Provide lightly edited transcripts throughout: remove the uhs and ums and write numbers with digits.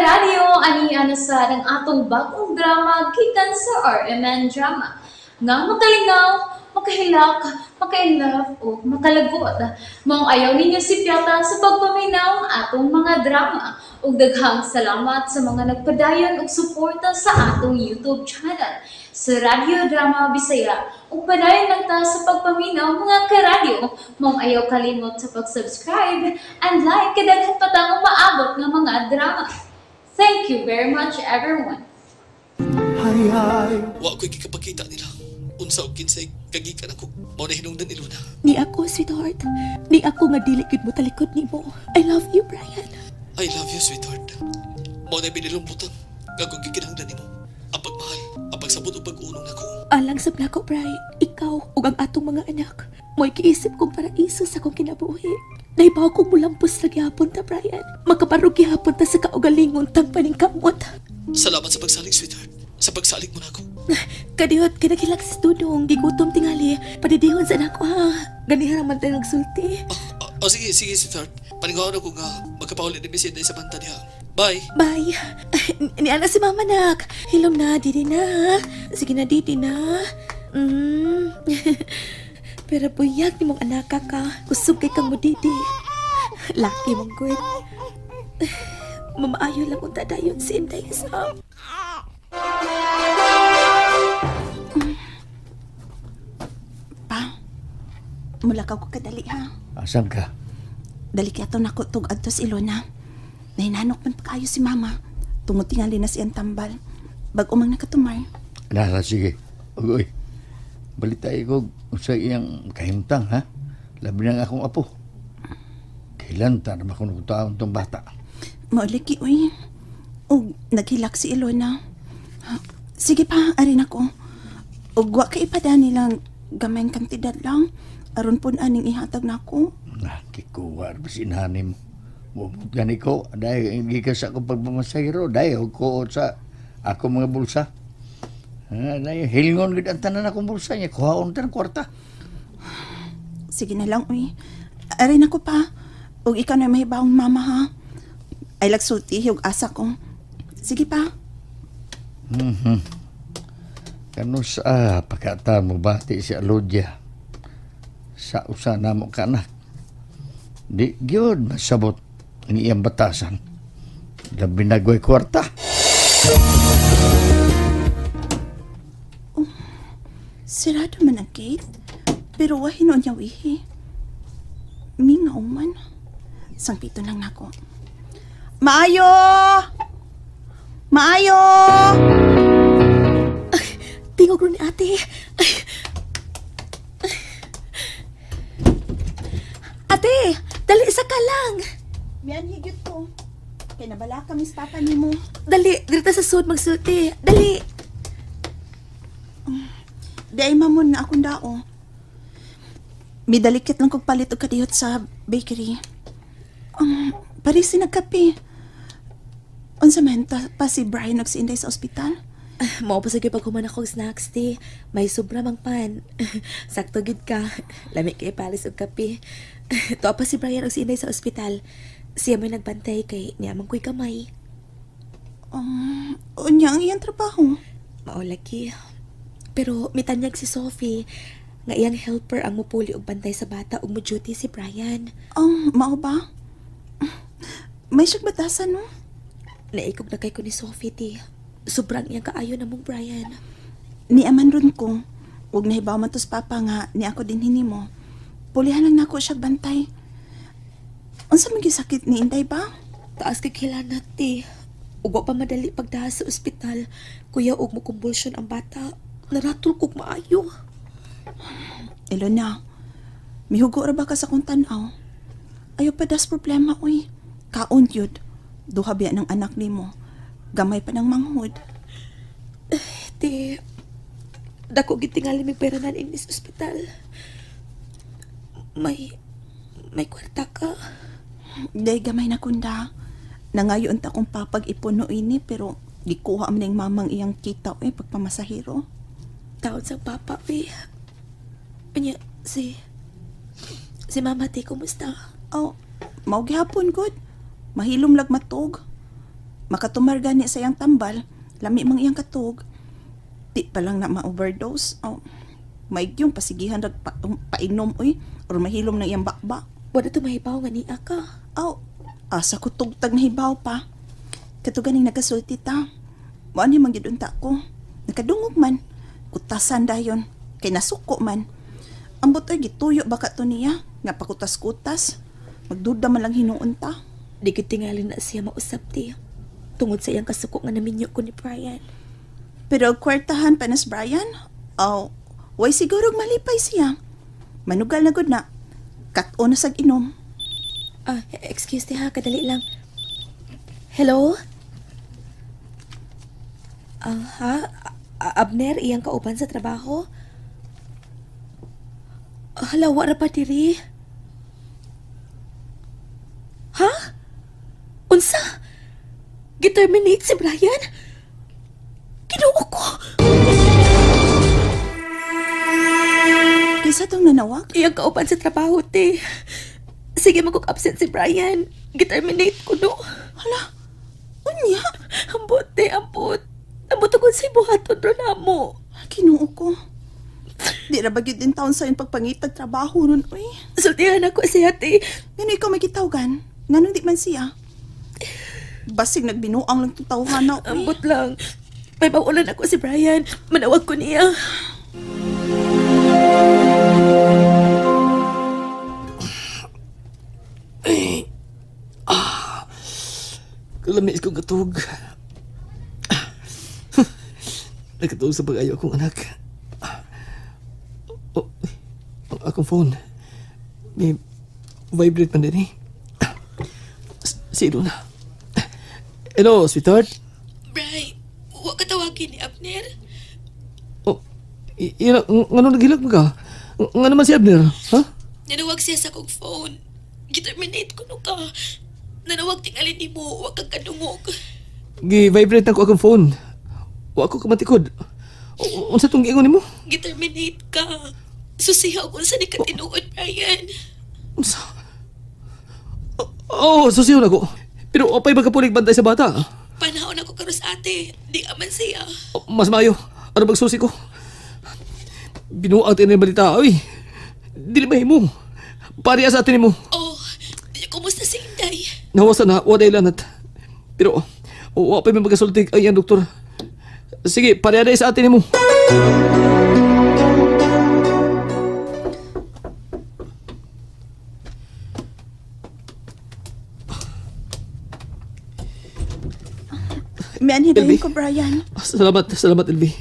Karadyo, ani na sad ang atong bagong drama gikan sa RMN Drama nga makalingaw, makahilak, maka-inlove o makalagot. Maong ayaw ninyo sipyata sa pagpaminaw ang atong mga drama. Ug daghang salamat sa mga nagpadayon og suporta sa atong YouTube channel sa Radyo Drama Bisaya. Ug padayon lang ta sa pagpaminaw, mga karadyo. Maong ayaw kalimot sa pag-subscribe and like kay daghan pa tang umaabot nga mga drama. Thank you very much, everyone. Wa ko'y gikapakita nila. Unsa og kinsay kagikan ako. Mao na hinungdan, Ilona. Ni ako, sweetheart. Ni ako nga dili gid mo talikod nimo. I love you, Brian. I love you, sweetheart. Mao na binilong butang nga kung gikinahanglan nimo. Ang pagmahal, ang pagsabot ug pag-unong nako. Alang sa nako, Brian, ikaw ug ang atong mga anak. Mo'y giisip kong paraiso sa akong kinabuhi. Nahibaw kong mulampos ra gihapon ta, Brian. Makabarog gihapon ta sa kaugalingon tang paningkamot. Salamat sa pagsalig, sweetheart. Sa pagsalig mo nako. Kadiyot, kinakilak si Dudong. Gigutom tingali. Padidihon sa nako, ha. Ganiha man tayo nagsulti. Oh, oh, sige, sige, sweetheart. Paningaw ko nga magkapauli ni Miss Inday sa banta diha. Bye. Bye. Ni ana si Mama, nak. Hilom na, didi na, ha. Sige na, didi na. Pero buyag ni mong anak ka. Kusog kay kang mo didi. Laki mong good. Mamaayo lang unta dayon si Inday sa. Pa, mulakaw ko kadali ha. Asan ka? Dali kaya to nako tug adto si Ilona. Nahinanok man pa kayo si Mama. Tungod tingali na siyang tambal. Bag umang nakatumar. Nara, sige. Uy, balita ko sa iyang kahimtang, ha? Labi ng akong apo. Kailan ta na makunong tong bata? Mauliki, uy. Og naghilak si Ilona. Sige pa, arin ako. Og wa ka ipada nilang gamay kantidad lang. Aron pud aning ihatag nako. Nakikuha ba si inanim? Mubot gani ko, dahil gikan sa akong pagmamasahero, dahil ko sa ako mga bulsa. Ha, dahil hilingon gid ang tanan akong bulsa niya, kuhaon tan kwarta. Sige na lang, uy. Arin ako pa. Og ikaw na mahibawong mama, ha? Ay lagsulti, og asa ko. Sige pa. Kano sa pagkata mo bati si Alodia sa usa na mo kanak. Di gyud masabot ang iyang batasan. Labi na go'y kwarta. Sirado man ang gate, pero wa hinuon niya wihi. Mingaw man. Sangpito lang nako. Maayo! Maayo! Tingog ro ni ate. Ay. Ate, dali isa ka lang. Mian higit ko. Kay nabala kami sa papa nimo. Dali, dito sa sud magsulti. Dali. Di ay mamon na akong dao. Midalikit lang kog palit og kadiyot sa bakery. Parisi nagkape. Unsa man ta pa si Brian og si Inday sa ospital? Mao pa sige pag human akong snacks ti. May sobra mang pan. Sakto gid ka. Lami kay palis og kape. Tuwa pa si Brian og si Inday sa ospital. Siya may nagbantay kay niya man ko'y kamay. Unya ang iyang trabaho. Mao lagi. Pero mitanyag si Sophie nga iyang helper ang mupuli og bantay sa bata ug mo duty si Brian. Oh, mao ba? May siyang batasan, no? Naikog na kay ko ni Sophie ti. Sobrang iyang kaayo na mong Brian. Ni aman ron ko. Huwag nahibaw man to sa papa nga ni ako din hinimo. Pulihan lang nako siya bantay. Unsa man gyud sakit ni Inday ba? Taas kay kilanat ti. Ug wa pa madali pagdaha sa ospital. Kuya og mo convulsion ang bata. Naratol kog maayo. Ilona, mihugo ra ba ka sa kong tan-aw? Ayaw pa das problema, uy. Kaon yun. Duha biya ng anak nimo. Gamay pa ng manghod. Ti, dako gid tingali mig pera nan inis ospital. May kwarta ka? Day gamay na kunda. Nangayon ta kong papag ipuno ini pero gikuha man ning mamang iyang kita uy pagpamasahiro. Taon sa papa, uy. Unya, si mama ti, kumusta? Oh, mao gihapon gud. Mahilom lag matog. Makatumar gani sa iyang tambal, lami mang iyang katog. Di pa lang na ma-overdose. Oh, may yung pasigihan rag painom oy or mahilom ng iyang bakba. Wala to mahibaw nga niya ka. Aw, asa ko tugtag nahibaw pa. Kato ganing nagasulti ta. Mo ani man gyud unta ko. Nakadungog man. Kutasan dayon. Kay nasuko man. Ambot oy gituyo baka to niya nga pakutas-kutas. Magduda man lang hinuon ta. Di gyud tingali na siya mausap ti. Tungod sa iyang kasuko nga naminyo ko ni Brian. Pero og kwartahan pa nas Brian, aw, way siguro malipay siya. Manugal na gud na. Kat-o na sag inom. Ah, excuse ti ha, kadali lang. Hello? Ah, ha? Abner, iyang kauban sa trabaho? Hala, wala pa diri. Ha? Unsa? Giterminate si Brian? Kinuo ko! Kaysa tong nanawag? Iyang kauban sa trabaho, te. Sige, magkuk-absent si Brian. Giterminate ko, no? Hala, unya? Ambot, te, ambot. Ambot ako sa buhaton ro namo. Kinuo ko. Di ra ba gyud din taon sa iyong pagpangitag trabaho nun, uy? Sultihan ako siya, te. Ngano ikaw may gitawgan? Nganong di man siya? Basig nagbinuang lang itong tawhan na, uy. Ambot lang. May baulan ako si Brian. Manawag ko niya. Kalamis kong katug. Nakatug sa pag-ayo akong anak. Oh, ang akong phone. May vibrate man din eh. Si Luna. Hello, sweetheart. Bray, wa ka tawagin ni Abner. Oh, ina, ngano naghilak mo ka? Ngano man si Abner? Ha? Nanawag siya sa kong phone. Giterminate ko no ka. Nanawag tingali nimo, wa kang kadungog. Gi-vibrate na ko akong phone. Wa ako kamatikod. Unsa tong giingon nimo? Giterminate ka. Susiha kung sa ni katinuod, Brian. Unsa? Oh, susiho na ko. Pero apay magkapulig bantay sa bata. Panahon ako karos ate. Di aman siya. Oh, mas maayo. Ano magsusi ko? Binuang tayo ng balita, oy. Dili mahimo. Pariya sa atin nimo. Oh, kumusta si Inday? Nawasan na, wala ilanat. Pero, wa pa may magasultig ay ang doktor. Sige, pareha na sa atin nimo. May anhi Elvi? ko, Brian. Salamat, salamat, Elvi.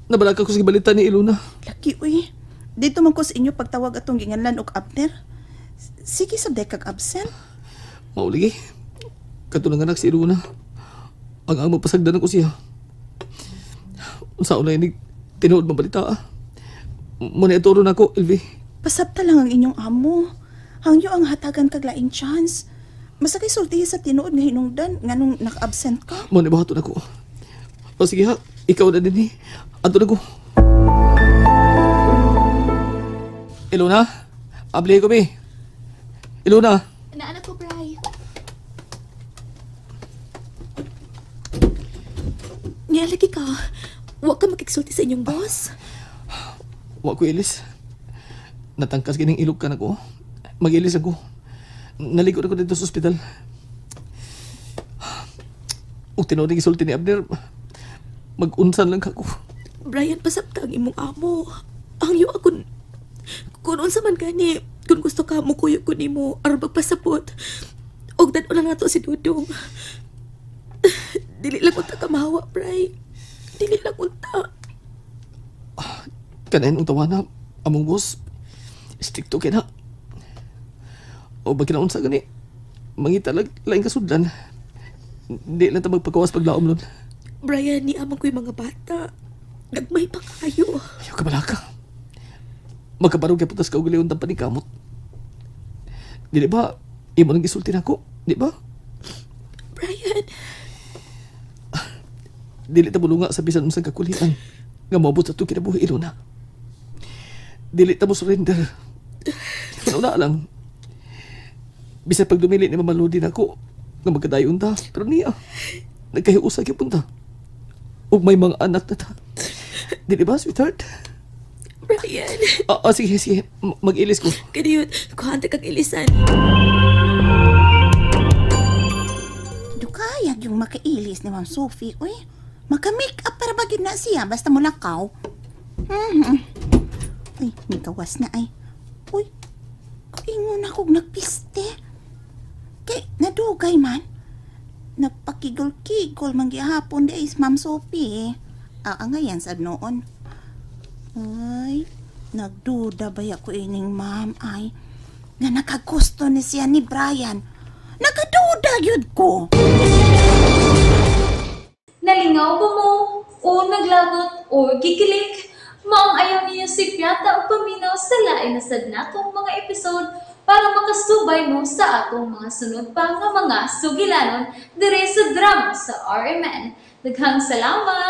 Nabalaka ko sa balita ni Ilona. Laki, uy. Dito man ko sa inyo pagtawag atong ginganlan og Abner. Sige, sabday kag absent. Mauligi. Kato ng anak si Ilona. Ang magpasagdan ko siya. Unsa na inig tinuod mabalita. Muna ituro na ko, Elvi. Pasabta lang ang inyong amo. Hangyo ang hatagan kag laing chance. Masakay sultihi sa tinuod nga hinungdan nganong naka-absent ka. Muna ibahaton ako. O sige ha, ikaw na din eh. Ato na ko. Ilona, abli ko mi. Ilona. Naanak ko, Bray. Nialagi ka. Huwag ka makiksulti sa inyong boss. Wa ko ilis. Natangkas gining ilog ka na ko. Mag-ilis ako. Naligo na ko dito sa ospital. Ug tinuod ni gisulti ni Abner, mag-unsan lang ka ko. Brian, pasabta ang imong amo. Ang iyo akon kung unsa man gani, kung gusto ka mukuyo ko nimo aron magpasabot. Og dad-on lang nato si Dudong. Dili lang unta ka mahawa, Bray. Dili lang unta. Kanain ang tawana, among boss, stick to kina. O ba kinaunsa gani, mangita lag, laing kasudlan. Di lang ta magpagawas paglaom nun. Brian, ni amang ko'y mga bata. Nagmay pa kayo. Ayaw ka balaka. Magkabarog kay putas ka og leon pa ni kamot. Dili ba, imo nang gisulti nako, di ba? Brian, Dili ta mulunga sa bisan unsang kakulian nga moabot sa atong kinabuhi, Ilona. Dili ta mo surrender. Wala lang. Bisan pag dumili ni Mama Lodi nako nga magkadayon ta, pero niya. Nagkahiusa gyapon ta. Ug may mga anak na ta. Dili ba, sweetheart? Brian, Sige, sige. Mag-ilis ko. kaniyot, kuhante kag ilisan. Dukayag yung makailis ni Ma'am Sophie, uy. Maka-make up para ba gyud na siya basta mulakaw. Uy, may gawas na ay. Uy, kaingon akong nagpiste. Kay, nadugay man. Nagpakigol-kigol man gihapon di ay si Ma'am Sophie eh. Aangayan sad noon. Ay, nagduda ba ako ining ma'am ay. Nga nakagusto ni siya ni Brian. Nakaduda yun ko. Nalingaw ba mo? O naglagot o gikilig? Maong ayaw niyo si Piata o paminaw sa lain na sad natong mga episode para makasubay mo sa atong mga sunod pa nga mga sugilanon dire sa drama sa RMN. Daghang salamat!